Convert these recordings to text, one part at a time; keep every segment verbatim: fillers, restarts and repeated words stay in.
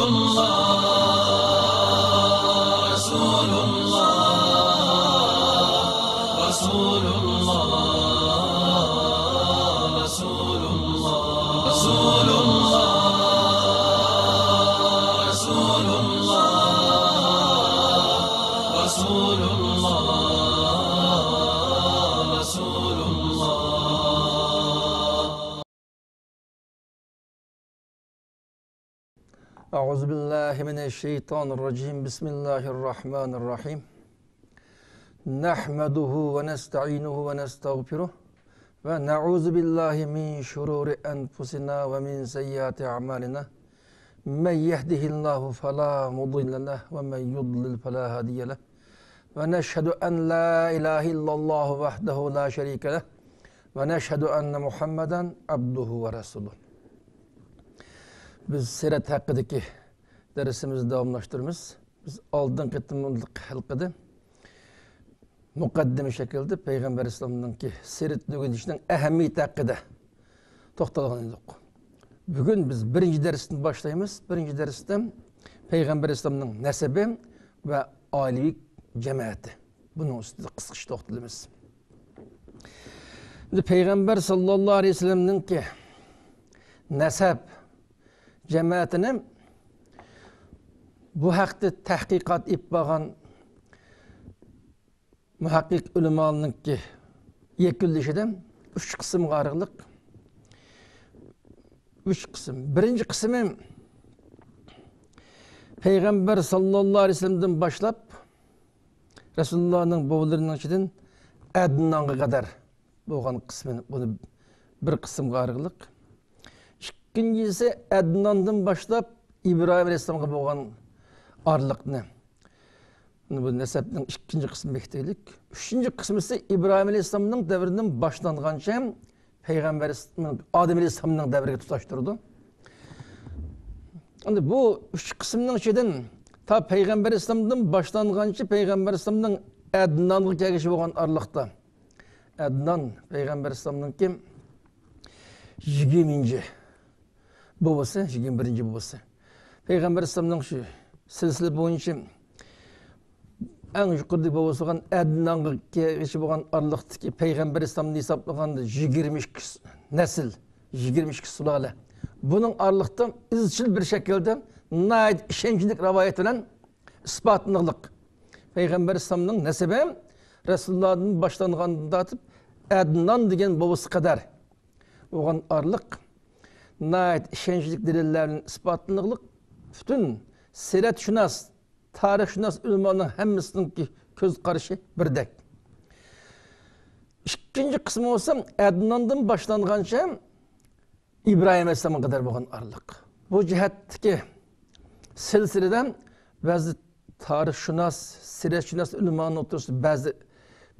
الله، رسول الله، رسول الله، رسول الله، رسول الله، رسول الله، رسول الله، رسول الله. أعوذ بالله من الشيطان الرجيم. بسم الله الرحمن الرحيم. نحمده ونستعينه ونستغفره، ونعوذ بالله من شرور أنفسنا ومن سيئات أعمالنا. من يهده الله فلا مضل له، ومن يضلل فلا هادي له. ونشهد أن لا إله إلا الله وحده لا شريك له، ونشهد أن محمدا عبده ورسوله. بىز سىرەت ھەققىدىكى دەرسىمىزنى داۋاملاشتۇرىمىز. بىز ئالدىنقى قېتىملىق ھەلقىدە مۇقەددىمە شەكلىدە پەيغەمبەر ئەلەيھىسسالامنىڭكى سىرىتىنى ئۆگىنىشنىڭ ئەھمىيىتى ھەققىدە توختالغان ئىدۇق. بۈگۈن بىز بىرىنچى دەرستىن باشلايمىز. بىرىنچى دەرستە پەيغەمبەر ئەلەيھىسسالامنىڭ نەسەبى ۋە ئائىلىۋى جەمەتى. بۇنىڭ ئۈستىدە قىسقىچە توختىلىمىز. ئەمدى پەيغەمبەر ساللاللاھۇ ئەلەيھى ۋەسەللەمنىڭكى نەسەب جەمەتىنى بۇ ھەقتە تەھقىقات ئېلىپ بارغان مۇھەققىق ئۆلىمالارنىڭكى يەكۈنلىشىدە ئۈچ قىسىمغا ئايرىغلىق. ئۈچ قىسىم. بىرىنچى قىسمى پەيغەمبەر ساللاللاھۇ ئەلەيھى ۋەسەللەمدىن باشلاپ رەسۇلۇللانىڭ بوۋىلىرىنىڭ ئىچىدىن ئەدنانغا قەدەر بولغان قىسمىنى، بۇنى بىر قىسىمغا ئايرىغلىق. ئىككىنچىسى ئەدناندىن باشلاپ ئىبراھىم ئەلەيھىسسالامغا بولغان ئارىلىقنى. بۇ نەسەبنىڭ ئىككىنچى قىسمى بېكىتىلىك. ئۈچىنچى قىسمىسى ئىبراھىم ئەلەيھىسسالامنىڭ دەۋرىدىن باشلانغانچە پەيغەمبەر ئادەم ئەلەيھىسسالامنىڭ دەۋرىگە تۇتاشتۇرىدۇ. ئەمدى بۇ ئۈچ قىسىمنىڭ ئىچىدىن تا پەيغەمبەر ئەلەيھىسسالامدىن باشلانغانچە پەيغەمبەر ئەلەيھىسسالامنىڭ ئەدنانغا كەلگۈچە بولغان ئارىلىقتا، ئەدنان پەيغەمبەر ئەلەيھىسسالامنىڭكى يىگىرمىنچى بوۋىسى، يىگىرمە بىرىنچى بوۋىسى. پەيغەمبەر ئەلەيھىسسالامنىڭ شۇ سىلسىلە بويىچە ئەڭ يۇقىرىدىكى بوۋىسى بولغان ئەدنانغا كەلگۈچە بولغان ئارىلىقتىكى پەيغەمبەر ئەلەيھىسسالامنى ھېسابلىغاندا يىگىرمە ئىككى نەسىل، يىگىرمە ئىككى سۇلالە. بۇنىڭ ئارىلىقتا ئىزچىل بىر شەكىلدە ناھايىتى ئىشەنچلىك رىۋايەت بىلەن ئىسپاتلىنىقلىق. پەيغەمبەر ئەلەيھىسسالامنىڭ نەسىبى رەسۇلۇللادىن باشلانغاندىن تارتىپ ئەدنان دېگەن بوۋىسى قەدەر بولغان ئارىلىق ناھايىتى ئىشەنچلىك دەلىللەر بىلەن ئىسپاتلىنىقلىق. پۈتۈن سىرەتشۇناس، تارىخشۇناس ئۆلىمانىڭ ھەممىسىنىڭكى كۆز قارىشى بىردەك. ئىككىنچى قىسمى بولسا ئەدناندىن باشلانغانچە ئىبراھىم ئەلەيھىسسالامغا قەدەر بولغان ئارىلىق. بۇ جەھەتتىكى سىلسىلىدە بەزى تارىخشۇناس، سىرەتشۇناس ئۆلىمانىڭ ئوتتۇرىسىدا بەزى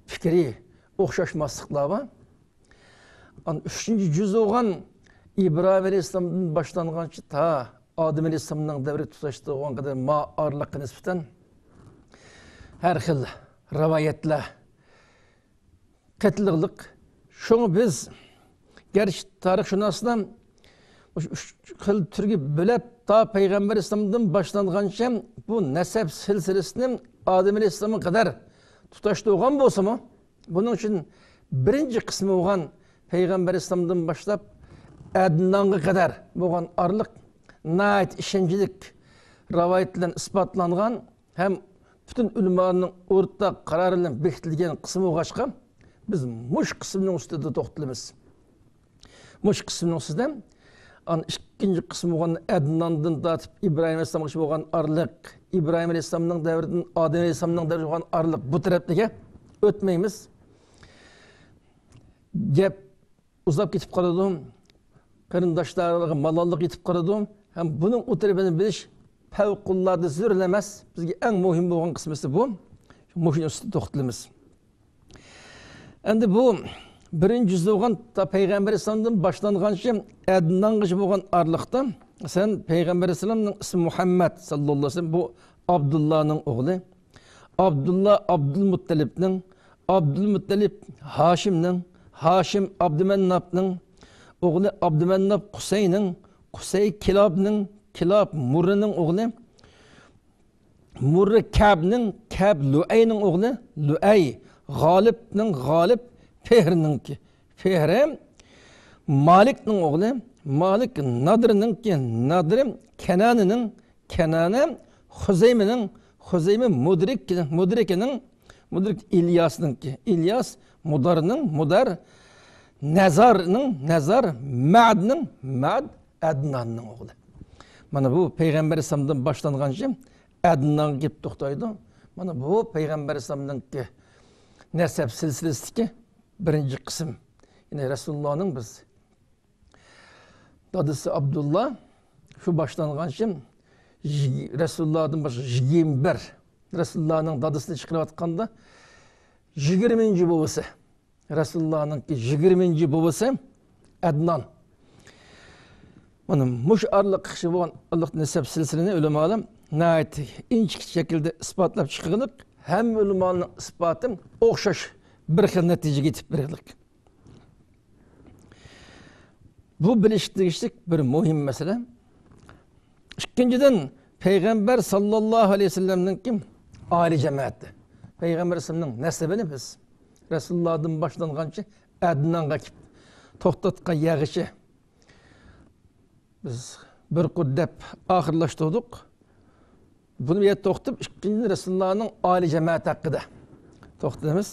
پىكرى ئوخشاشماسلىقلار بار. ئان ئۈچىنچى جۈز بولغان ئىبراھىم ئەلەيھىسسالامدىن باشلانغانچە تا ئادەم ئەلەيھىسسالامنىڭ دەۋرىگە تۇتاشتۇرغان قەدەر ما ئارىلىققا نىسبەتەن ھەر خىل رىۋايەتلەر قېتىلىقلىق. شۇڭا بىز گەرچە تارىخشۇناسلار مۇشۇ ئۈچ خىل تۈرگە بۆلۈپ، تا پەيغەمبەر ئەلەيھىسسالامدىن باشلانغانچە بۇ نەسەب سىلسىلىسىنى ئادەم ئەلەيھىسسالامغا قەدەر تۇتاشتۇرغان بولسىمۇ، بۇنىڭ ئۈچۈن بىرىنچى قىسمى بولغان پەيغەمبەر ئەلەيھىسسالامدىن باشلاپ ئەدنانغا قەدەر بولغان ئارىلىق ناھايىتى ئىشەنچلىك رىۋايەت بىلەن ئىسپاتلانغان ھەم پۈتۈن ئۆلىمانىڭ ئورتاق قارارى بىلەن بېكىتىلگەن قىسمى بولغاچقا، بىز مۇشۇ قىسىمنىڭ ئۈستىدە توختىلىمىز. مۇشۇ قىسىمنىڭ ئۈستىدە ئان ئىككىنچى قىسمى بولغان ئەدناندىن تارتىپ ئىبراھىم ئەلەيھىسسالامغىچە بولغان ئارىلىق، ئىبراھىم ئەلەيھىسسالامنىڭ دەۋرىدىن ئادەم ئەلەيھىسسالامنىڭ دەۋرىگە بولغان ئارىلىق، بۇ تەرەپلىككە ئۆتمەيمىز. گەپ ئۇزاپ كېتىپ قالىدۇ، قېرىنداشلارغا مالاللىق يېتىپ قالىدۇ ھەم بۇنىڭ ئۇتۇرى بىلەن بىلىش پەۋقۇلئاددە زۆرۈر ئەمەس. بىزگە ئەڭ مۇھىم بولغان قىسمىسى بۇ. مۇشۇنىڭ ئۈستىدە توختىلىمىز. ئەمدى بۇ بىرىنچى جۈز بولغان تا پەيغەمبەر ئەلەيھىسسالامدىن باشلانغانچە ئەدنانغىچە بولغان ئارىلىقتا، مەسىلەن، پەيغەمبەر ئەلەيھىسسالامنىڭ ئىسمى مۇھەممەد ساللاللاھۇ ئەلەيھى ۋەسەللەم، بۇ ئابدۇللانىڭ ئوغلى. ئابدۇللا ئابدۇلمۇتتەلىپنىڭ، ئابدۇلمۇتتەلىپ ھاشىمنىڭ، ھاشىم ئابدۇمەنناپنىڭ، ئوغلى ئابدۇمەنناپ قۇسەينىڭ، قۇسەي كىلابنىڭ، كىلاب مۇررىنىڭ ئوغلى، مۇررى كەبنىڭ، كەب لۇئەينىڭ ئوغلى، لۇئەي غالىبنىڭ، غالىب فىھرنىڭكى، فىھرى مالىكنىڭ ئوغلى، مالىك نادىرنىڭكى، نادىر كەنانىنىڭ، كەنانە خۇزەيمىنىڭ، خۇزەيمە مۇدرىك، مۇدرىكىنىڭ، مۇدرىك ئىلياسنىڭكى، ئىلياس مۇدارنىڭ، مۇدار نەزارنىڭ، نەزار مەدنىڭ، مەد ئەدناننىڭ ئوغلى. مانا بۇ پەيغەمبەر ئەلەيھىسسالامدىن باشلانغان ئىش ئەدنانغا كېلىپ توختايدۇ. مانا بۇ پەيغەمبەر ئەلەيھىسسالامنىڭكى نەسەب سىلسىلىسىدىكى بىرىنچى قىسىم. يەنى رەسۇلۇللانىڭ بىز دادىسى ئابدۇللا شۇ باشلانغان ئىش يىگ-، رەسۇلۇللادىن باشقا يىگىرمە بىر، رەسۇلۇللانىڭ دادىسىنى چىقىرىۋاتقاندا يىگىرمىنچى بوۋىسى. رەسۇلۇللانىڭكى يىگىرمىنچى بوۋىسى ئەدنان. مانا مۇشۇ ئارىلىق كىشى بولغان ئارىلىق نەسەب سىلسىلىنى ئۆلىمالار ناھايىتى ئىنچىكە شەكىلدە ئىسپاتلاپ چىققىلىق، ھەممە ئۆلىمالارنىڭ ئىسپاتى ئوخشاش بىر خىل نەتىجىگە يېتىپ بېرىلىق. بۇ بىلىشكە تېگىشلىك بىر مۇھىم مەسىلە. ئىككىنچىدىن، پەيغەمبەر ساللاللاھۇ ئەلەيھى ۋەسەللەمنىڭكى ئائىلە جەمەتى. پەيغەمبەر ئەلەيھىسسالامنىڭ نەسىبىنى بىز رەسۇلۇللادىن باشلانغانچە ئەدنانغا كېلىپ توختاتقان يەرگىچە بىز بىر قۇر دەپ ئاخىرلاشتۇردۇق. بۇنى بۇ يەردە توختىتىپ، ئىككىنچىدىن، رەسۇلۇللانىڭ ئائىلە جەمەتى ھەققىدە توختىلىمىز.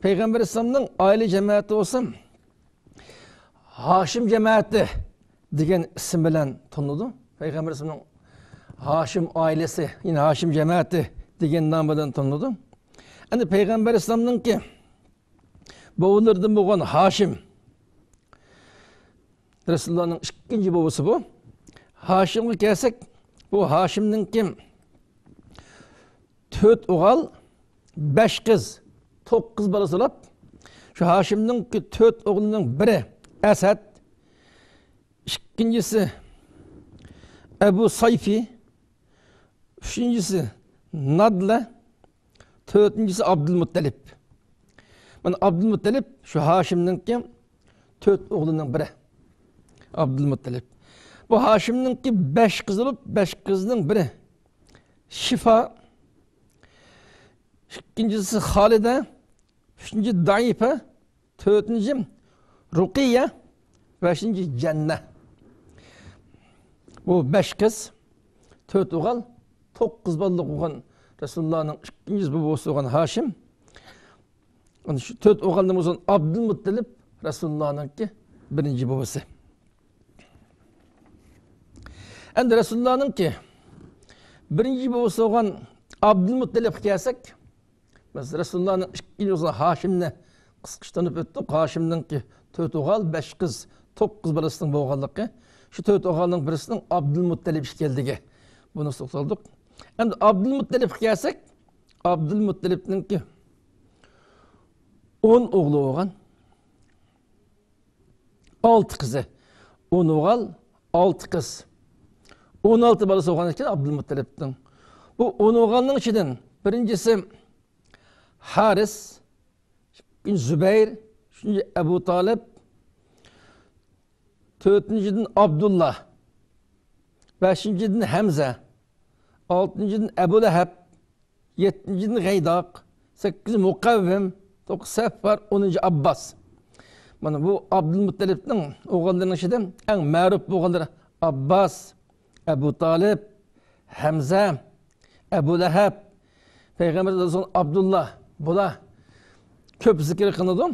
پەيغەمبەر ئەلەيھىسسالامنىڭ ئائىلە جەمەتى بولسا ھاشىم جەمەتى دېگەن ئىسىم بىلەن تونۇلىدۇ. پەيغەمبىرىمىزنىڭ ھاشىم ئائىلىسى، يەنى ھاشىم جەمەتى دېگەن نام بىلەن تونۇلىدۇ. ئەمدى پەيغەمبەر ئەلەيھىسسالامنىڭكى بوۋىلىرىدىن بولغان ھاشىم، رەسۇلۇللانىڭ ئىككىنچى بوۋىسى بۇ. ھاشىمغا كەلسەك، بۇ ھاشىمنىڭكى تۆت ئوغۇل، بەش قىز، توققۇز بالىسى بولۇپ، شۇ ھاشىمنىڭكى تۆت ئوغلىنىڭ بىرى ئەسەد، ئىككىنچىسى ئەبۇ سايفى، ئۈچىنچىسى نادلە، تۆتىنچىسى ئابدۇلمۇتتەلىپ. مانا ئابدۇلمۇتتەلىپ شۇ ھاشىمنىڭكى تۆت ئوغلىنىڭ بىرى. ئابدۇلمۇتتەلىپ. بۇ ھاشىمنىڭكى بەش قىزى بولۇپ، بەش قىزنىڭ بىرى شىفا، ئىككىنچىسى خالىدە، ئۈچىنچى دائىپە، تۆتىنچى رۇقىيە، بەشىنچى جەننە. بۇ بەش قىز، تۆت ئوغۇل، توققۇز بالىلىق بولغان رەسۇلۇللانىڭ ئىككىنچى بوۋىسى بولغان ھاشىم. ئەنە شۇ تۆت ئوغۇلدىن بولسۇن ئابدۇلمۇتتەلىپ رەسۇلۇللانىڭكى بىرىنچى بوۋىسى. ئەمدى رەسۇلۇللانىڭكى بىرىنچى بوۋىسى بولغان ئابدۇلمۇتتەلىپقا كەلسەك، بىز رەسۇلۇللانىڭ ئىككىنچى بوۋىسى ھاشىمنى قىسقىچە تونۇپ ئۆتتۇق. ھاشىمنىڭكى تۆت ئوغۇل، بەش قىز، توققۇز بالىسىنىڭ بولغانلىقى، شۇ تۆت ئوغۇلنىڭ بىرسىنىڭ ئابدۇلمۇتتەلىپ ئىكەنلىكى، بۇنى توختالدۇق. ئەمدى ئابدۇلمۇتتەلىپقا كەلسەك، ئابدۇلمۇتتەلىپنىڭكى ئون ئوغلى بولغان، ئالتە قىزى. ئون ئوغۇل، ئالتە قىز. ئون ئالتە بالىسى بولغان ئىكەن ئابدۇلمۇتتەلىپنىڭ. بۇ ئون ئوغۇلنىڭ ئىچىدىن بىرىنچىسى ھارىس، ئىككىنچى زۇبەير، ئۈچىنچى ئەبۇ تالىپ، تۆتىنچىدىن ئابدۇللا، بەشىنچىدىن ھەمزە، ئالتىنچىدىن ئەبۇ لەھەب، يەتتىنچىدىن غەيداق، سەككىزىنچى مۇقەۋۋىم، توققۇز سەففار، ئونىنچى ئابباس. مانا بۇ ئابدۇلمۇتتەلىپنىڭ ئوغۇللىرىنىڭ ئىچىدە ئەڭ مەرۇپ بولغانلىرى ئابباس، ئەبۇ تالىپ، ھەمزە، ئەبۇ لەھەب، پەيغەمبەر دادىسى بولغان ئابدۇللا، بۇلار كۆپ زىكىر قىلىنىدۇ،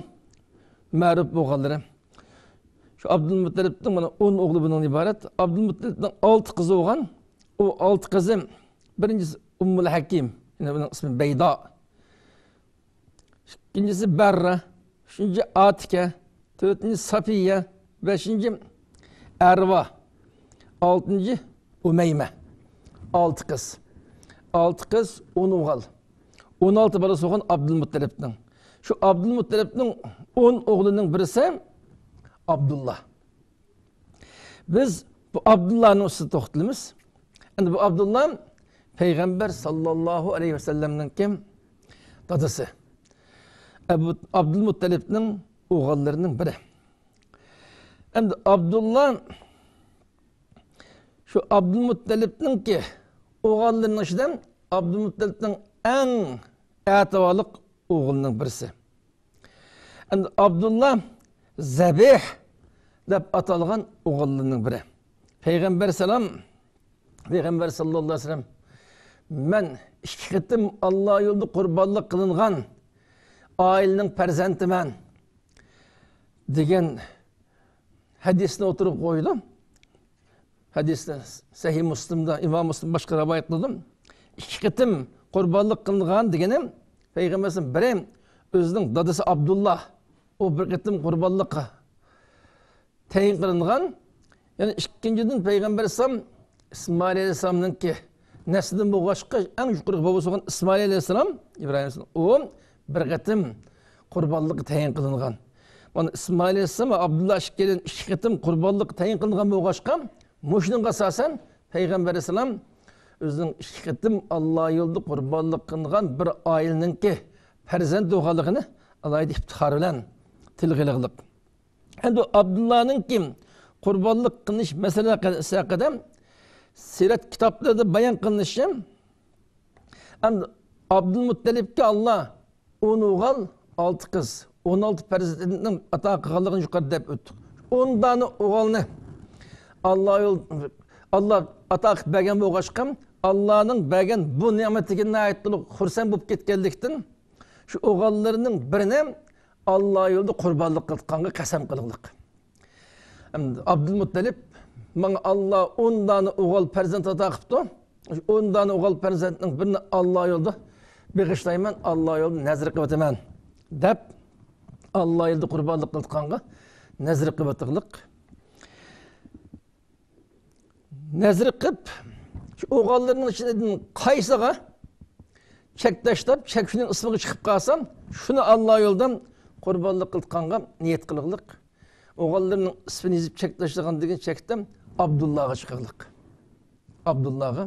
مەرۇپ بولغانلىرى. شۇ ئابدۇلمۇتتەلىپنىڭ مانا ئون ئوغلى بۇنىڭدىن ئىبارەت. ئابدۇلمۇتتەلىپنىڭ ئالتە قىزى بولغان. ئۇ ئالتە قىزى، بىرىنچىسى ئۇممۇل ھەكىم، يەنى بۇنىڭ ئىسمى بەيدا. ئىككىنچىسى بەررە، ئۈچىنچى ئاتىكە، تۆتىنچى سەپىيە، بەشىنچى ئەرۋا، ئالتىنچى ئۇمەيمە. ئالتە قىز. ئالتە قىز، ئون ئوغۇل. ئون ئالتە بالىسى بولغان ئابدۇلمۇتتەلىپنىڭ. شۇ ئابدۇلمۇتتەلىپنىڭ ئون ئوغلىنىڭ بىرسى ئابدۇللا. بىز بۇ ئابدۇللانىڭ ئۈستىدە توختىلىمىز. ئەمدى بۇ ئابدۇللا پەيغەمبەر ساللاللاھۇ ئەلەيھى ۋەسەللەمنىڭكى دادىسى. ئەبۇ، ئابدۇلمۇتتەلىپنىڭ ئوغۇللىرىنىڭ بىرى. ئەمدى ئابدۇللا شۇ ئابدۇلمۇتتەلىپنىڭكى ئوغۇللىرىنىڭ ئىچىدە ئابدۇلمۇتتەلىپنىڭ ئەڭ ئەتىۋارلىق ئوغلىنىڭ بىرسى. ئەمدى ئابدۇللا زەبىھ دەپ ئاتالغان ئوغۇللىرىنىڭ بىرى. پەيغەمبەر سالام، پەيغەمبەر ساللاللاھۇ ئەلەيھى ۋەسەللەم، «مەن ئىككى قېتىم ئاللا يولىدا قۇربانلىق قىلىنغان ئائىلىنىڭ پەرزەنتىمەن» دېگەن ھەدىسنى ئوتتۇرىغا قويىدۇ. ھەدىسنى سەھىھ مۇسلىمدا، ئىمام مۇسلىم باشقا رىۋايەت قىلىدۇ. ئىككى قېتىم قۇربانلىق قىلىنغان دېگىنى، پەيغەمبەرنىڭ بىرى ئۆزىنىڭ دادىسى ئابدۇللا، ئۇ بىر قېتىم قۇربانلىققا تەيىن قىلىنغان. يەنى ئىككىنچىدىن، پەيغەمبەر ئەلەيھىسسالام ئىسمائىل ئەلەيھىسسالامنىڭكى نەسلىدىن بولغاچقا، ئەڭ يۇقىرى بوۋىسى بولغان ئىسمائىل ئەلەيھىسسالام، ئىبراھىم ئەلەيھىسسالام، ئۇ بىر قېتىم قۇربانلىققا تەيىن قىلىنغان. مانا ئىسمائىل ئەلەيھىسسالام ۋە ئابدۇللا ئىككىيلەن ئىككى قېتىم قۇربانلىققا تەيىن قىلىنغان بولغاچقا، مۇشۇنىڭغا ئاساسەن پەيغەمبەر ئەلەيھىسسالام ئۆزىنىڭ ئىككى قېتىم ئاللا يولىدا قۇربانلىق قىلىنغان بىر ئائىلىنىڭكى پەرزەنت بولغانلىقىنى ئالاھىدە ئىپتىخار بىلەن تىلغا ئېلىغلىق. ئەمدى ئابدۇللانىڭكى قۇربانلىق قىلىنىش مەسىلىسى ھەققىدە سىرەت كىتابلىرىدا بايان قىلىنىشىچە، ئەمدى ئابدۇلمۇتتەلىپكە ئاللا ئون ئوغۇل، ئالتە قىز، ئون ئالتە پەرزەنتنىڭ ئاتا قىلغانلىقىنى يۇقىرىدا دەپ ئۆتتۇق. ئون دانە ئوغۇلنى ئاللا يول-، ئاللا ئاتا قىلىپ بەرگەن بولغاچقا، ئاللانىڭ بەرگەن بۇ نېمىتىگە ناھايىتى خۇرسەن بولۇپ كەتكەنلىكتىن، شۇ ئوغۇللىرىنىڭ بىرىنى ئاللا يولىدا قۇربانلىق قىلىدىغانغا قەسەم قىلغلىق. ئەمدى ئابدۇلمۇتتەلىپ، «ماڭا ئاللا ئون دانە ئوغۇل پەرزەنت ئاتا قىپتۇ. شۇ ئون دانە ئوغۇل پەرزەنتنىڭ بىرىنى ئاللا يولىدا بېغىشلايمەن، ئاللا يولىدا نەزىر قىلىۋېتىمەن» دەپ، ئاللا يولىدا قۇربانلىق قىلىدىغانغا نەزىر قىلىۋېتىغلىق. نەزىر قىلىپ، شۇ ئوغۇللىرىنىڭ ئىچىدىن قايسىغا چەك تاشلاپ، چەك شۇنىڭ ئىسمىغا چىقىپ قالسا، شۇنى ئاللا يولىدا قۇربانلىق قىلىدىغانغا نىيەت قىلىغلىق. ئوغۇللىرىنىڭ ئىسمىنى يېزىپ چەك تاشلىغاندىن كېيىن چەكتە ئابدۇللاغا چىقىغلىق. ئابدۇللاغا.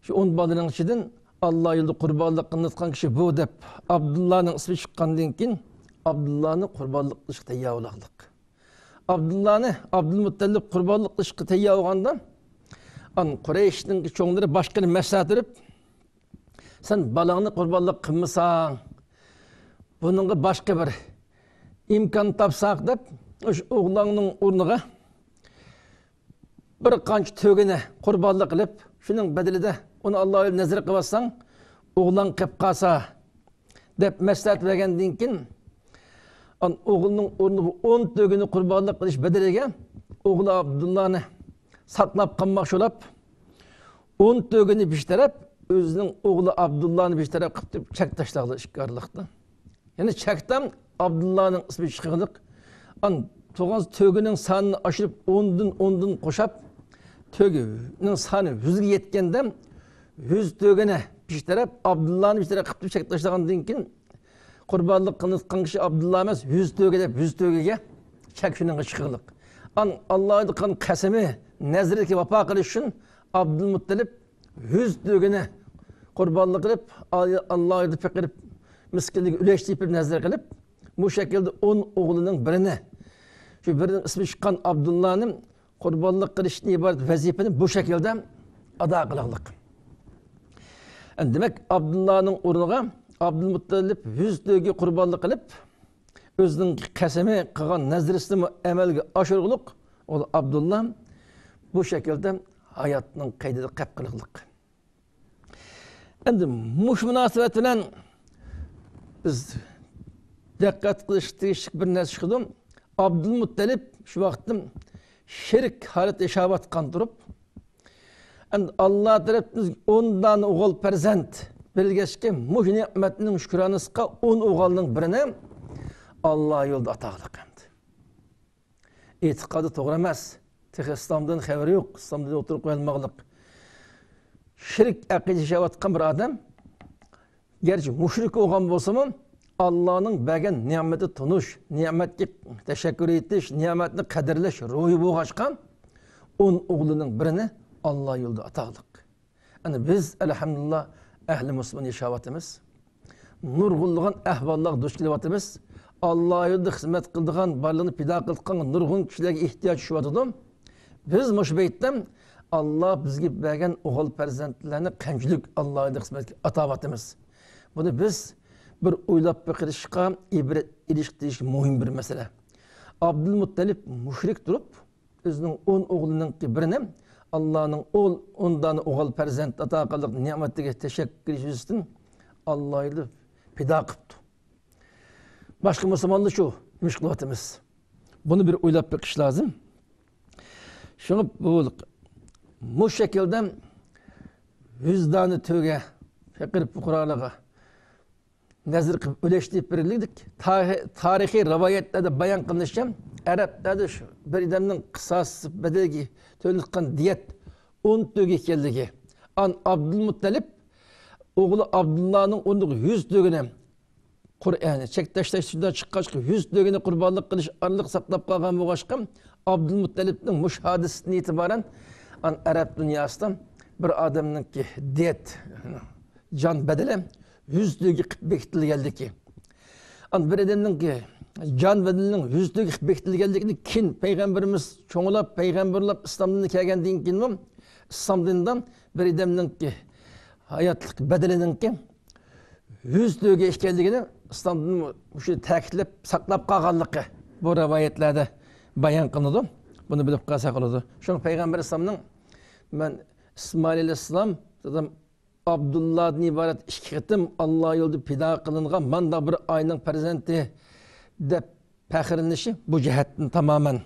شۇ ئون بالىنىڭ ئىچىدىن ئاللا يولىدا قۇربانلىق قىلىنىدىغان كىشى بۇ دەپ ئابدۇللانىڭ ئىسمى چىققاندىن كېيىن ئابدۇللانى قۇربانلىق قىلىشقا تەييار بولغلىق. ئابدۇللانى ئابدۇلمۇتتەلىپ قۇربانلىق قىلىشقا تەييار بولغاندا، ئان قۇرەيشنىڭ چوڭلىرى باشقىنى مەسلىھەت بېرىپ، «سەن بالاڭنى قۇربانلىق قىلمىساڭ، بۇنىڭغا باشقا بىر ئىمكان تاپساق» دەپ، «شۇ ئوغلۇڭنىڭ ئورنىغا بىر قانچە تۆگىنى قۇربانلىق قىلىپ، شۇنىڭ بەدىلىدە ئۇنى ئاللا يولىدا نەزىر قىلىۋاتساڭ، ئوغلۇڭ قېلىپ قالسا» دەپ مەسلىھەت بەرگەندىن كېيىن، ئان ئوغلىنىڭ ئورنىغا ئون تۆگىنى قۇربانلىق قىلىش بەدىلىگە ئوغلى ئابدۇللانى ساقلاپ قالماقچى بولاپ، ئون تۆگىنى بىر تەرەپ، ئۆزىنىڭ ئوغلى ئابدۇللانى بىر تەرەپ قىلىپ چەك تاشلاغلار ئىككى ئارىلىقتا. يەنى چەكتە ئابدۇللانىڭ ئىسمى چىقىغلىق. ئان تۇغان تۆگىنىڭ سانىنى ئاشۇرۇپ، ئوندىن، ئوندىن قوشاپ، تۆگىنىڭ سانى يۈزگە يەتكەندە، يۈز تۆگىنى بىر تەرەپ، ئابدۇللانى بىر تەرەپ قىلىپ چەك تاشلىغاندىن كېيىن، قۇربانلىق قىلىنىدىغان كىشى ئابدۇللا ئەمەس، يۈز تۆگە دەپ، يۈز تۆگىگە چەك شۇنىڭغا چىقىغلىق. ئان ئاللا ئېيتقان قەسىمى، نەزىرىگە ۋاپا قىلىش ئۈچۈن ئابدۇلمۇتتەلىپ يۈز تۆگىنى قۇربانلىق قىلىپ، ئاللا ئېيتىپ پېقىرىپ، مىسكىنلەرگە ئۈلەش دېيىپ نەزىر قىلىپ، بۇ شەكىلدە ئون ئوغلىنىڭ بىرىنى، شۇ بىرىنىڭ ئىسمى چىققان ئابدۇللانى قۇربانلىق قىلىشتىن ئىبارەت ۋەزىپىنى بۇ شەكىلدە ئادا قىلغلىق. دېمەك، ئابدۇللانىڭ ئورنىغا ئابدۇلمۇتتەلىپ يۈز تۆگە قۇربانلىق قىلىپ، ئۆزىنىڭ قەسىمى قىلغان نەزرىسىنىمۇ ئەمەلگە ئاشۇرغلۇق، ئۇ ئابدۇللا بۇ شەكىلدە ھاياتنىڭ قەيدىدە قەپ قىلغلىق. ئەمدى مۇشۇ مۇناسىۋەت بىلەن بىز دىققەت قىلىشقا تېگىشلىك بىر نەرسە شۇدۇ، ئابدۇلمۇتتەلىپ شۇ ۋاقىتتا شېرىك ھالەتتە ياشاۋاتقان تۇرۇپ، ئەمدى ئاللا تەرەپتىن ئون دانە ئوغۇل پەرزەنت بېرىلگەچكە، مۇشۇ نېمەتنىڭ شۈكرانىسىغا ئون ئوغۇلنىڭ بىرىنى ئاللا يولىدا ئاتا قىلغان. ئېتىقادى توغرا ئەمەس. تېخى ئىسلامدىن خەۋىرى يوق، ئىسلام دىنىنى ئوتتۇرىغا قويالمىغانلىق. شىرك ئەقىدە ياشاۋاتقان بىر ئادەم، گەرچە مۇشرىك بولغان بولسىمۇ، ئاللانىڭ بەرگەن نېمىتى تونۇش، نېمەتكە تەشەككۈر ئېيتىش، نېمەتنى قەدىرلەش روھى بولغاچقا، ئون ئوغلىنىڭ بىرىنى ئاللا يولىدا ئاتاغلىق. ئەنە بىز، ئەلھەمدۇلىللا، ئەھلى مۇسۇلمان ياشاۋاتىمىز. نۇرغۇنلىغان ئەھۋاللارغا دۇچ كېلىۋاتىمىز. ئاللا يولىدا خىزمەت قىلىدىغان، بارلىقىنى پىدا قىلىدىغان نۇرغۇن كىشىلەرگە ئېھتىياج چۈشۈۋاتىدۇ. بىز مۇشۇ بەيتتە ئاللا بىزگە بەرگەن ئوغۇل پەرزەنتلەرنى قانچىلىك ئاللاھىدىن قىسمەتكە ئاتاۋاتىمىز. بۇنى بىز بىر ئويلاپ بېقىشقا، ئىبرەت ئېلىشقا تېگىشلىك مۇھىم بىر مەسىلە. ئابدۇلمۇتتەلىپ مۇشرىك تۇرۇپ، ئۆزىنىڭ ئون ئوغلىنىڭكى بىرىنى ئاللانىڭ ئون، ئون دانە ئوغۇل پەرزەنت ئاتا قىلغان نېمىتىگە تەشەككۈر يۈزىسىدىن ئاللا يولىدا پىدا قىپتۇ. باشقا مۇسۇلمانلار شۇ نېمە ئىش قىلىۋاتىمىز؟ بۇنى بىر ئويلاپ بېقىش لازىم. شۇڭا بۇ، مۇ شەكىلدە ۋىجدانى تۆگە، پەقىر پۇقرالارغا نەزەر قىلىپ ئۆلەش دەپ بېرىلدى. تارىخىي رىۋايەتلەردە بايان قىلىنىشىچە، ئەرەبلەردە شۇ بىر ئادەمنىڭ قىساس بەدىلىگە تۆلەيدىغان دىيەت ئون تۆگە ئىكەنلىكى. ئان ئابدۇلمۇتتەلىپ ئوغلى ئابدۇللانىڭ ئۇنىڭ يۈز تۆگىنى، قۇرئانى چەك تاشلاش ئۈچۈن چىققاچقا، يۈز تۆگىنى قۇربانلىق قىلىش ئارىلىق ساقلاپ قالغان بولغاچقا، ئابدۇلمۇتتەلىپنىڭ مۇشۇ ھادىسىدىن ئېتىبارەن ئان ئەرەب دۇنياسىدا بىر ئادەمنىڭكى دىيەت، جان بەدىلى يۈز تۆگە قىلىپ بېكىتىلگەنلىكى. ئان بىر ئادەمنىڭكى جان بەدىلىنىڭ يۈز تۆگە قىلىپ بېكىتىلگەنلىكىنى كېيىن پەيغەمبىرىمىز چوڭلاپ، پەيغەمبەرلەپ ئىسلام دىنىگە كەلگەندىن كېيىنمۇ ئىسلام دىنىدا بىر ئادەمنىڭكى ھاياتلىق بەدىلىنىڭكى يۈز تۆگە ئىكەنلىكىنى ئىسلام دىنى مۇشۇ تەكىتلەپ ساقلاپ قالغانلىقى بۇ رىۋايەتلەردە بايان قىلىنىدۇ. بۇنى بىلىپ قالساق بولىدۇ. شۇڭا پەيغەمبەر ئەلەيھىسسالامنىڭ، مەن ئىسمائىل ئەلەيھىسسالام، دادام ئابدۇللادىن ئىبارەت ئىككى قېتىم ئاللا يولىدا پىدا قىلىنغان مانداق بىر ئائىلىنىڭ پەرزەنتى دەپ پەخىرلىنىشى بۇ جەھەتتىن تامامەن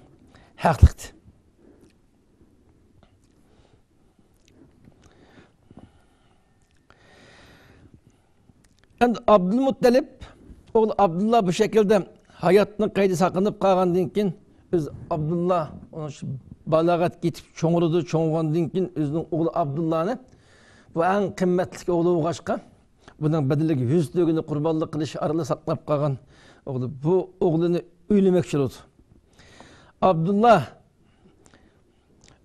ھەقلىقتى. ئەمدى ئابدۇلمۇتتەلىپ ئوغلى ئابدۇللا بۇ شەكىلدە ھاياتنىڭ قەيدى ساقلىنىپ قالغاندىن كېيىن، ئۆز ئابدۇللا ئۇنىڭ شۇ بالاغەتكە يېتىپ چوڭىيىدۇ، چوڭىغاندىن كېيىن ئۆزىنىڭ ئوغلى ئابدۇللانى، بۇ ئەڭ قىممەتلىك ئوغلى بولغاچقا، بۇنىڭ بەدىلىگە يۈز تۆگىنى قۇربانلىق قىلىش ئارىلىق ساقلاپ قالغان ئوغلى، بۇ ئوغلىنى ئۆيلىمەكچى بولىدۇ. ئابدۇللا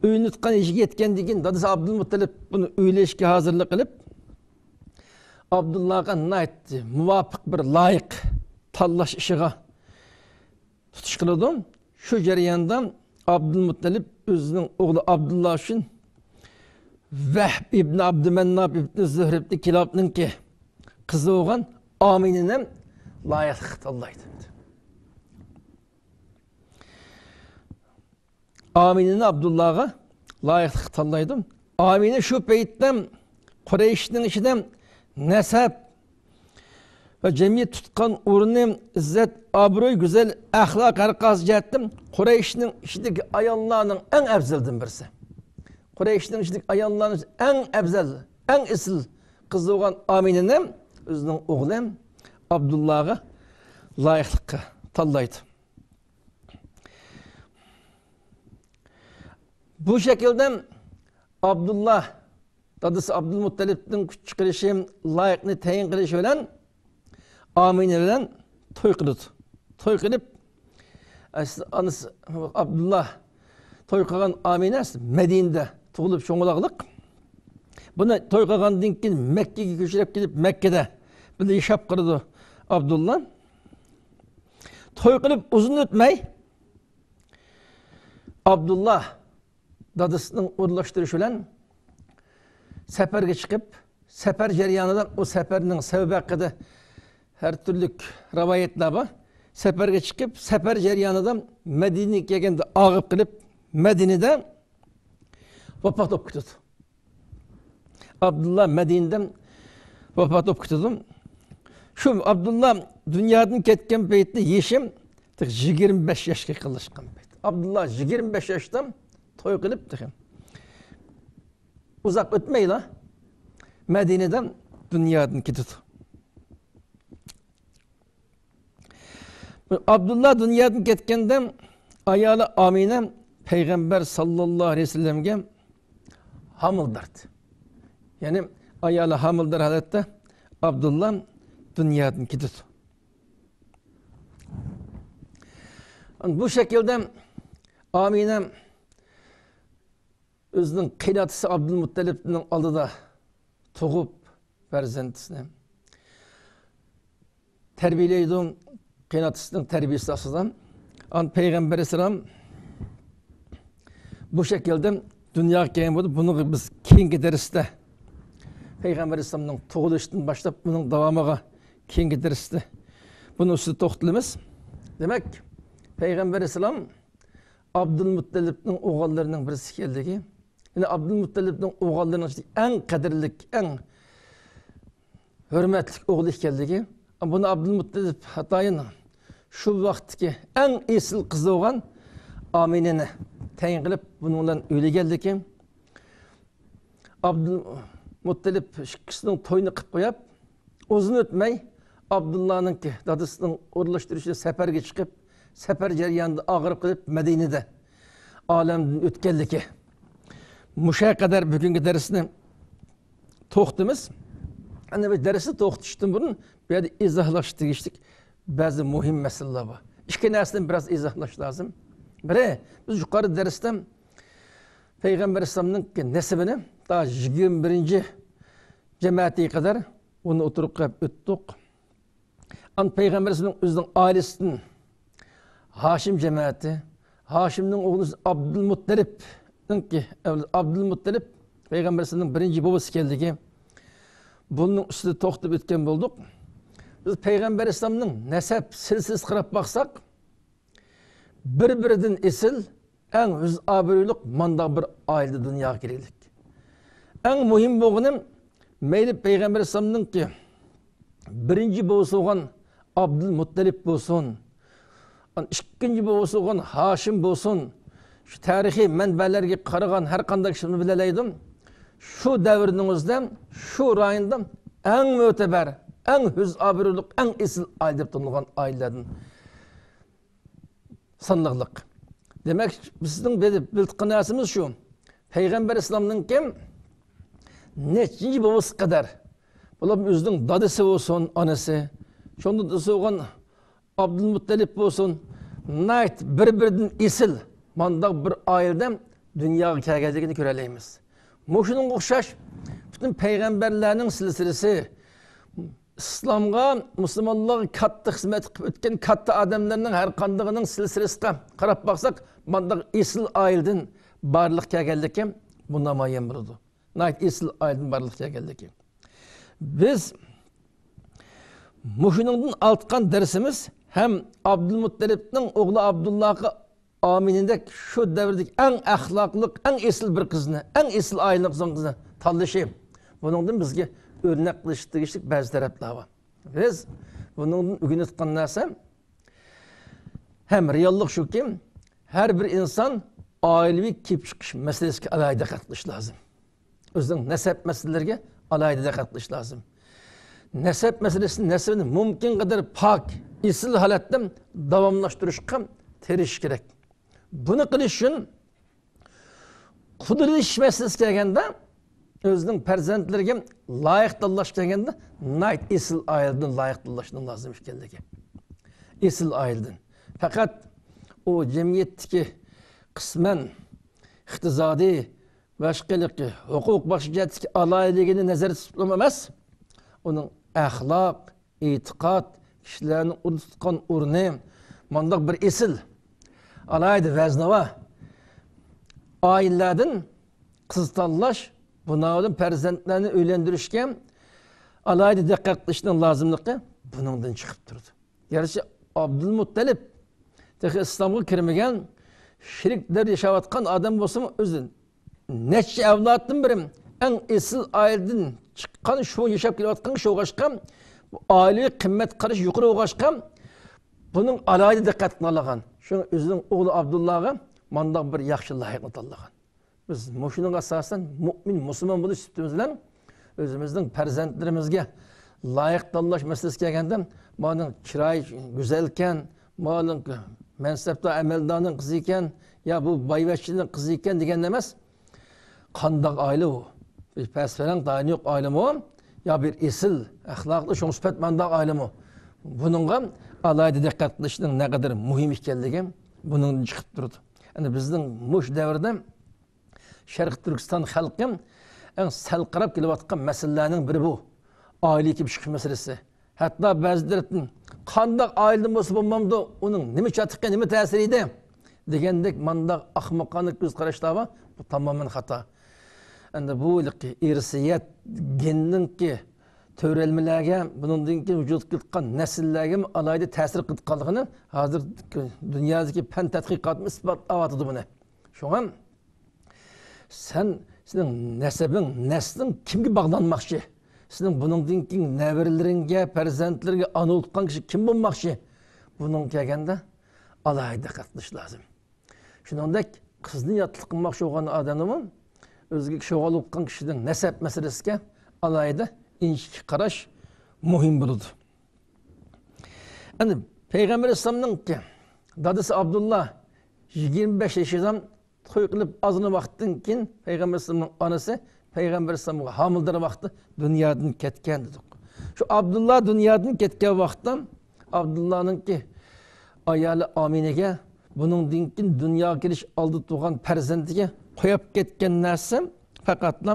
ئۆينى تۇتقان يېشىگە يەتكەندىن كېيىن، دادىسى ئابدۇلمۇتتەلىپ بۇنى ئۆيلەشكە ھازىرلىق قىلىپ، ئابدۇللاغا ناھايىتى مۇۋاپىق بىر لايىق تاللاش ئىشىغا تۇتۇش قىلىدۇ. شۇ جەرياندا ئابدۇلمۇتتەلىپ ئۆزىنىڭ ئوغلى ئابدۇللا ئۈچۈن ۋەھب ئىبنى ئابدۇمەنناپ ئىبنى زۇھرىبنى كىلابنىڭكى قىزى بولغان ئامىنىنى لايىقلىققا تاللايدۇ. ئامىنىنى ئابدۇللاغا لايىقلىققا تاللايدۇ. ئامىنە شۇ پەيتتە قۇرەيشنىڭ ئىچىدە نەسەب ۋە جەمئىيەت تۇتقان ئورنى، ئىززەت، ئابرۇي، گۈزەل ئەخلاق، ھەر قايسى جەھەتتىن قۇرەيشنىڭ ئىچىدىكى ئاياللارنىڭ ئەڭ ئەۋزىلىدىن بىرسى. قۇرەيشنىڭ ئىچىدىكى ئاياللارنىڭ ئەڭ ئەۋزەل، ئەڭ ئېسىل قىزى بولغان ئامىنىنى ئۆزىنىڭ ئوغلى ئابدۇللاغا لايىقلىققا تاللايدۇ. بۇ شەكىلدە ئابدۇللا، دادىسى ئابدۇلمۇتتەلىپنىڭ كۈچ چىقىرىشى، لايىقنى تەيىن قىلىشى بىلەن ئامىنە بىلەن توي قىلىدۇ. توي قىلىپ، ئەس-، ئانىسى ئابدۇللا توي قىلغان ئامىنە مەدىنىدە تۇغۇلۇپ چوڭ بولغانلىق. بۇنى توي قىلغاندىن كېيىن مەككىگە كۆچۈرۈپ كېلىپ، مەككىدە بىللە ياشاپ قالىدۇ ئابدۇللا. توي قىلىپ ئۇزۇن ئۆتمەي، ئابدۇللا دادىسىنىڭ ئورۇنلاشتۇرۇشى بىلەن سەپەرگە چىقىپ، سەپەر جەريانىدا، ئۇ سەپەرنىڭ سەۋەبى ھەققىدە ھەر تۈرلۈك رىۋايەتلەر بار. سەپەرگە چىقىپ، سەپەر جەريانىدا مەدىنىگە كەلگەندە ئاغرىپ قېلىپ، مەدىنىدە ۋاپات بولۇپ كېتىدۇ. ئابدۇللا مەدىنىدە ۋاپات بولۇپ كېتىدۇ. شۇ ئابدۇللا دۇنيادىن كەتكەن پەيتتە يېشى تېخى يىگىرمە بەش ياشقا يېقىنلاشقان پەيت. ئابدۇللا يىگىرمە بەش ياشتا توي قىلىپ، تېخى ئۇزاق ئۆتمەيلا مەدىنىدە دۇنيادىن كېتىدۇ. ئابدۇللا دۇنيادىن كەتكەندە ئايالى ئامىنە پەيغەمبەر ساللاللاھۇ ئەلەيھى ۋەسەللەمگە ھامىلىدار ئىدى. يەنى ئايالى ھامىلىدار ھالەتتە ئابدۇللا دۇنيادىن كېتىدۇ. بۇ شەكىلدە ئامىنە ئۆزىنىڭ قېيىنئاتىسى ئابدۇلمۇتتەلىپنىڭ ئالدىدا تۇغۇپ، پەرزەنتىسىنى تەربىيەلەيدۇ، قېيىنئاتىسىنىڭ تەربىيەسى ئاستىدا. ئان پەيغەمبەر ئەلەيھىسسالام بۇ شەكىلدە دۇنياغا كەلگەن بولدى. بۇنى بىز كېيىنكى دەرستە پەيغەمبەر ئەلەيھىسسالامنىڭ تۇغۇلۇشىدىن باشلاپ ئۇنىڭ داۋامىغا كېيىنكى دەرستە بۇنىڭ ئۈستىدە توختىلىمىز. دېمەك، پەيغەمبەر ئەلەيھىسسالام ئابدۇلمۇتتەلىپنىڭ ئوغۇللىرىنىڭ بىرسى ئىكەنلىكى، يەنى ئابدۇلمۇتتەلىپنىڭ ئوغۇللىرىنىڭ ئىچىدە ئەڭ قەدىرلىك، ئەڭ ھۆرمەتلىك ئوغلى ئىكەنلىكى، بۇنى ئابدۇلمۇتتەلىپ ئاتايىن شۇ ۋاقىتتىكى ئەڭ ئېسىل قىزى بولغان ئامىنىنى تەيىن قىلىپ، بۇنىڭ بىلەن ئۆيلىگەنلىكى، ئابدۇلمۇتتەلىپ ئىككىسىنىڭ تويىنى قىلىپ قويۇپ، ئۇزۇن ئۆتمەي ئابدۇللانىڭكى دادىسىنىڭ ئورۇنلاشتۇرۇشىدا سەپەرگە چىقىپ، سەپەر جەريانىدا ئاغرىپ قېلىپ، مەدىنىدە ئالەمدىن ئۆتكەنلىكى. مۇشۇ قەدەر بۈگۈنكى دەرسنى توختىمىز. ئەنە بۇ دەرسنى توختىتىشتىن بۇرۇن بۇ يەردە ئىزاھلاش تېگىشلىك بەزى مۇھىم مەسىلىلەر بار. ئىككى نەرسىنى بىراز ئىزاھلاش لازىم. بىرى، بىز يۇقىرىدا دەرستە پەيغەمبەر ئەلەيھىسسالامنىڭ نەسىبىنى تا يىگىرمە بىرىنچى جەمەتىگە قەدەر ئۇنى ئوتتۇرىغا قويۇپ ئۆتتۇق. ئان پەيغەمبەر ئەلەيھىسسالام ئۆزىنىڭ ئائىلىسىدىن ھاشىم جەمەتى، ھاشىمنىڭ ئوغلى ئابدۇلمۇتتەلىپنىڭكى، ئابدۇلمۇتتەلىپ پەيغەمبەر ئەلەيھىسسالامنىڭ بىرىنچى بوۋىسى ئىكەنلىكى، بۇنىڭ ئۈستىدە توختىلىپ ئۆتكەن بولدۇق. بىز پەيغەمبەر ئەلەيھىسسالامنىڭ نەسەب سىلسىلىسىگە قاراپ باقساق، بىر-بىرىدىن ئېسىل، ئەڭ ھۆز ئابرۇيلۇق مانداق بىر ئائىلىدە دۇنياغا كەلگەنلىك. ئەڭ مۇھىم بولغىنى، مەيلى پەيغەمبەر ئەلەيھىسسالامنىڭكى بىرىنچى بوۋىسى بولغان ئابدۇلمۇتتەلىپ بولسۇن، ئىككىنچى بوۋىسى بولغان ھاشىم بولسۇن، شۇ تارىخىي مەنبەلەرگە قارىغان ھەر قانداق كىشى بۇنى بىلەلەيدۇ. شۇ دەۋرنىڭ ئۆزىدە، شۇ رايوندا ئەڭ مۆتىبەر، ئەڭ ھۆز ئابرۇيلۇق، ئەڭ ئېسىل ئائىلە دەپ تونۇلغان ئائىلىلەردىن سانلىقلىق. دېمەك، بىزنىڭ بىلىپ، بىلىۋاتقان نەرسىمىز شۇ. پەيغەمبەر ئەلەيھىسسالامنىڭكى نەچچىنچى بوۋىسى قەدەر، بولۇپ ئۆزىنىڭ دادىسى بولسۇن، ئانىسى، شۇنىڭ دادىسى بولغان ئابدۇلمۇتتەلىپ بولسۇن، ناھايىتى بىر-بىرىدىن ئېسىل مانداق بىر ئائىلىدە دۇنياغا كەلگەنلىكىنى كۆرەلەيمىز. مۇشۇنىڭغا ئوخشاش پۈتۈن پەيغەمبەرلەرنىڭ سىلسىلىسى، ئىسلامغا، مۇسۇلمانلارغا كاتتا خىزمەت قىلىپ ئۆتكەن كاتتا ئادەملەرنىڭ ھەر قاندىقىنىڭ سىلسىلىسىگە قاراپ باقساق، مانداق ئېسىل ئائىلىدىن بارلىققا كەلگەنلىكى بۇ نامايان بولىدۇ. ناھايىتى ئېسىل ئائىلىدىن بارلىققا كەلگەنلىكى. بىز مۇشۇنىڭدىن ئالىدىغان دەرسىمىز ھەم ئابدۇلمۇتتەلىپنىڭ ئوغلى ئابدۇللاغا ئامىنىدەك شۇ دەۋردىكى ئەڭ ئەخلاقلىق، ئەڭ ئېسىل بىر قىزنى، ئەڭ ئېسىل ئائىلىنىڭ قىزىنى تاللىشى، بۇنىڭدىن بىزگە ئۆرنەك قىلىشقا تېگىشلىك بەزى تەرەپلەر بار. بىز بۇنىڭدىن ئۆگىنىۋاتقان نەرسە ھەم رېئاللىق شۇكى، ھەر بىر ئىنسان ئائىلىۋى كېلىپ چىقىش مەسىلىسىگە ئالاھىدە دىققەت قىلىش لازىم. ئۆزىنىڭ نەسەب مەسىلىلىرىگە ئالاھىدە دىققەت قىلىش لازىم. نەسەب مەسىلىسىنى، نەسىبىنى مۇمكىن قەدەر پاك، ئېسىل ھالەتتە داۋاملاشتۇرۇشقا تىرىشىش كېرەك. بۇنى قىلىش ئۈچۈن قۇدىلىشىش مەسىلىسى كەلگەندە، ئۆزىنىڭ پەرزەنتلىرىگە لايىق تاللاش كەلگەندە، ناھايىتى ئېسىل ئائىلىدىن لايىق تاللاشنىڭ لازىم ئىكەنلىكى. ئېسىل ئائىلىدىن. پەقەت ئۇ جەمئىيەتتىكى قىسمەن ئىقتىسادىي، باشقا ھېلىقى ھوقۇق، باشقا جەھەتتىكى ئالاھىدىلىكىنى نەزەردە تۇتۇپلا ئەمەس، ئۇنىڭ ئەخلاق، ئېتىقاد، كىشىلەرنى ئورنىدا تۇتقان ئورنى، مانداق بىر ئېسىل، ئالاھىدە ۋەزنىۋا ئائىلىلەردىن قىز تاللاش، بۇنىڭدىن پەرزەنتلەرنى ئۆيلەندۈرۈشكە ئالاھىدە دىققەت قىلىشنىڭ لازىملىقى بۇنىڭدىن چىقىپ تۇرىدۇ. گەرچە ئابدۇلمۇتتەلىپ تېخى ئىسلامغا كىرمىگەن، شېرىك دەۋردە ياشاۋاتقان ئادەم بولسىمۇ، ئۆزى نەچچە ئەۋلادتىن بىرى ئەڭ ئېسىل ئائىلىدىن چىققان، شۇ ياشاپ كېلىۋاتقان كىشى بولغاچقا، بۇ ئائىلىگە قىممەت قارىشى يۇقىرى بولغاچقا، بۇنىڭ ئالاھىدە دىققەت قىلالىغان. شۇڭا ئۆزىنىڭ ئوغلى ئابدۇللاغا مانداق بىر ياخشى لايىقنى تاللىغان. بىز مۇشۇنىڭغا ئاساسەن مۇئمىن، مۇسۇلمان بولۇش سۈپىتىمىز بىلەن ئۆزىمىزنىڭ پەرزەنتلىرىمىزگە لايىق تاللاش مەسىلىسى كەلگەندە، مانىڭ چىرايى گۈزەلكەن، مانىڭ مەنسەپدار ئەمەلدارنىڭ قىزى ئىكەن، يا بۇ بايۋەچچىنىڭ قىزى ئىكەن دېگەن ئەمەس. قانداق ئائىلە ئۇ؟ بىر پەس-پەلەڭ تايىنى يوق ئائىلىمۇ؟ يا بىر ئېسىل، ئەخلاقلىق، شوڭسىپەت مانداق ئائىلىمۇ؟ بۇنىڭغا ئالاھىدە دىققەت قىلىشنىڭ نەقەدەر مۇھىم ئىكەنلىكى بۇنىڭدىن چىقىپ تۇرىدۇ. يەنى بىزنىڭ مۇشۇ دەۋردە شەرقىي تۈركىستان خەلقى ئەڭ سەل قاراپ كېلىۋاتقان مەسىلىلەرنىڭ بىرى بۇ. ئائىلە كېلىپ چىقىش مەسىلىسى. ھەتتا بەزى تەرەپتىن قانداق ئائىلىدىن بولسا بولمامدۇ، ئۇنىڭ نېمە چاتىقى، نېمە تەسىرى ئىدى؟ دېگەندەك مانداق ئاخمىقانە كۆز قاراشلار بار، بۇ تامامەن خاتا. ئەمدى بۇ ھېلىقى ئىرسىيەت گېننىڭكى تۆرەلمىلەرگە، بۇنىڭدىن كېيىن ۋۇجۇدقا كېلىدىغان نەسىللەرگىمۇ ئالاھىدە تەسىر قىلىدىغانلىقىنى ھازىر دۇنيادىكى پەن تەتقىقاتمۇ ئىسپاتلاۋاتىدۇ بۇنى. شۇڭا سەن، سېنىڭ نەسەبىڭ، نەسلىڭ كىمگە باغلانماقچى؟ سېنىڭ بۇنىڭدىن كېيىن نەۋرىلىرىڭگە، پەرزەنتلىرىڭگە ئانا بولۇپ قالغان كىشى كىم بولماقچى؟ بۇنىڭغا كەلگەندە ئالاھىدە دىققەت قىلىش لازىم. شۇنىڭدەك قىزنى ياتلىق قىلماقچى بولغان ئادەمنىمۇ ئۆزىگە شوغۇل بولۇپ قالغان كىشىنىڭ نەسەب مەسىلىسىگە ئالاھىدە ئىنچىكە قاراش مۇھىم بولىدۇ. ئەمدى پەيغەمبەر ئەلەيھىسسالامنىڭكى دادىسى ئابدۇللا يىگىرمە بەش ياشىدا توي قىلىپ ئازغىنە ۋاقىتتىن كېيىن پەيغەمبەر ئەلەيھىسسالامنىڭ ئانىسى پەيغەمبەر ئەلەيھىسسالامغا ھامىلىدار ۋاقىتتا دۇنيادىن كەتكەن دېدۇق. شۇ ئابدۇللا دۇنيادىن كەتكەن ۋاقىتتا ئابدۇللانىڭكى ئايالى ئامىنىگە بۇنىڭدىن كېيىن دۇنياغا كېلىش ئالدىدا تۇغان پەرزەنتىگە قويۇپ كەتكەن نەرسە پەقەتلا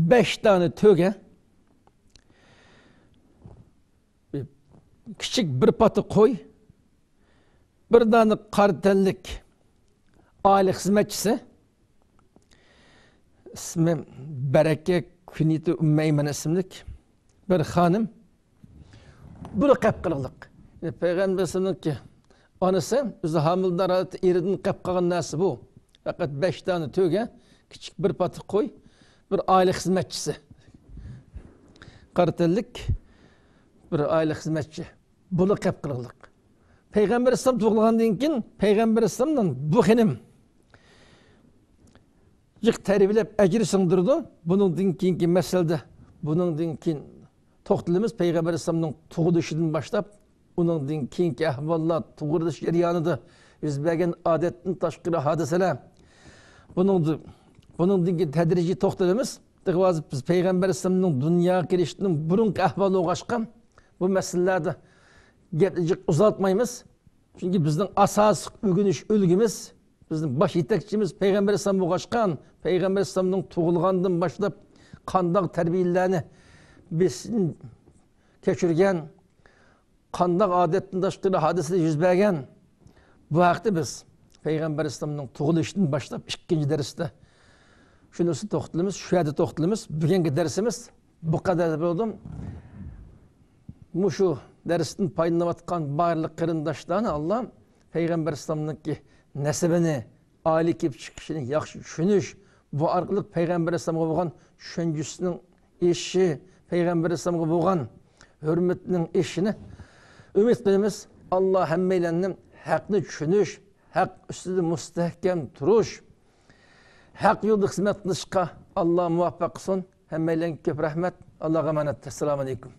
بەش دانە تۆگە، كىچىك بىر پاتا قوي، بىر دانە قارا تەنلىك ئائىلە خىزمەتچىسى، ئىسمى بەرەكە، كۈنيىتى ئۈممەيمەن ئىسىملىك بىر خانىم، بۇنى قېپ قىلغۇلۇق. يەنى پەيغەمبەر ئەلەيھىسسالامنىڭكى ئانىسى ئۆزى ھامىلىدار ھالەتتە ئېرىدىن قېپ قالغان نەرسە بۇ. پەقەت بەش دانە تۆگە، كىچىك بىر پاتا قوي، بىر ئائىلە خىزمەتچىسى. قارا تەنلىك بىر ئائىلە خىزمەتچى. بۇنى قېپ قىلغۇلۇق. پەيغەمبەر ئەلەيھىسسالام تۇغۇلغاندىن كېيىن پەيغەمبەر ئەلەيھىسسالامدىن بۇ خېنىم جىق تەربىيەلەپ ئەجىر سىڭدۈرىدۇ. بۇنىڭدىن كېيىنكى مەسىلىدە، بۇنىڭدىن كېيىن توختىلىمىز پەيغەمبەر ئەلەيھىسسالامنىڭ تۇغۇلۇشىدىن باشلاپ، ئۇنىڭدىن كېيىنكى ئەھۋاللار، تۇغۇلۇش جەريانىدا يۈز بەرگەن ئادەتتىن تاشقىرى ھادىسىلەر. بۇنىڭدىن، بۇنىڭدىن كېيىن تەدرىجىي توختىلىمىز. تېخى ھازىر بىز پەيغەمبەر ئەلەيھىسسالامنىڭ دۇنياغا كېلىشىدىن بۇرۇنقى ئەھۋالى بولغاچقا، بۇ مەسىلىلەردە گەپنى جىق ئۇزارتمايمىز. چۈنكى بىزنىڭ ئاساسلىق ئۆگىنىش ئۈلگىمىز، بىزنىڭ باش يېتەكچىمىز پەيغەمبەر ئەلەيھىسسالام بولغاچقا، پەيغەمبەر ئەلەيھىسسالامنىڭ تۇغۇلغاندىن باشلاپ قانداق تەربىيەلەرنى بېسىم كەچۈرگەن، قانداق ئادەتتىن تاشقىرى ھادىسىلەر يۈز بەرگەن، بۇ ھەقتە بىز پەيغەمبەر ئەلەيھىسسالامنىڭ تۇغۇلۇشىدىن باشلاپ ئىككىنچى دەرستە شۇنىسى توختىلىمىز، شۇ يەردە توختىلىمىز. بۈگۈنكى دەرسىمىز بۇ قەدەر بولدى. مۇشۇ دەرستىن پايدىلىنىۋاتقان بارلىق قېرىنداشلارنى ئاللا پەيغەمبەر ئەلەيھىسسالامنىڭكى نەسىبىنى، ئائىلە كېلىپ چىقىشىنى ياخشى چۈشىنىش، بۇ ئارقىلىق پەيغەمبەر ئەلەيھىسسالامغا بولغان چۈشەنچىسىنىڭ ئېشىشى، پەيغەمبەر ئەلەيھىسسالامغا بولغان ھۆرمىتىنىڭ ئېشىشىنى ئۈمىد قىلىمىز. ئاللا ھەممەيلەننى ھەقنى چۈشىنىش، ھەق ئۈستىدە مۇستەھكەم تۇرۇش، ھەق يولدا خىزمەت قىلىشقا ئاللا مۇۋەپپەق قىلسۇن. ھەممەيلەنگە كۆپ رەھمەت. ئاللاغا ئامانەت. ئەسسالامۇ ئەلەيكۇم.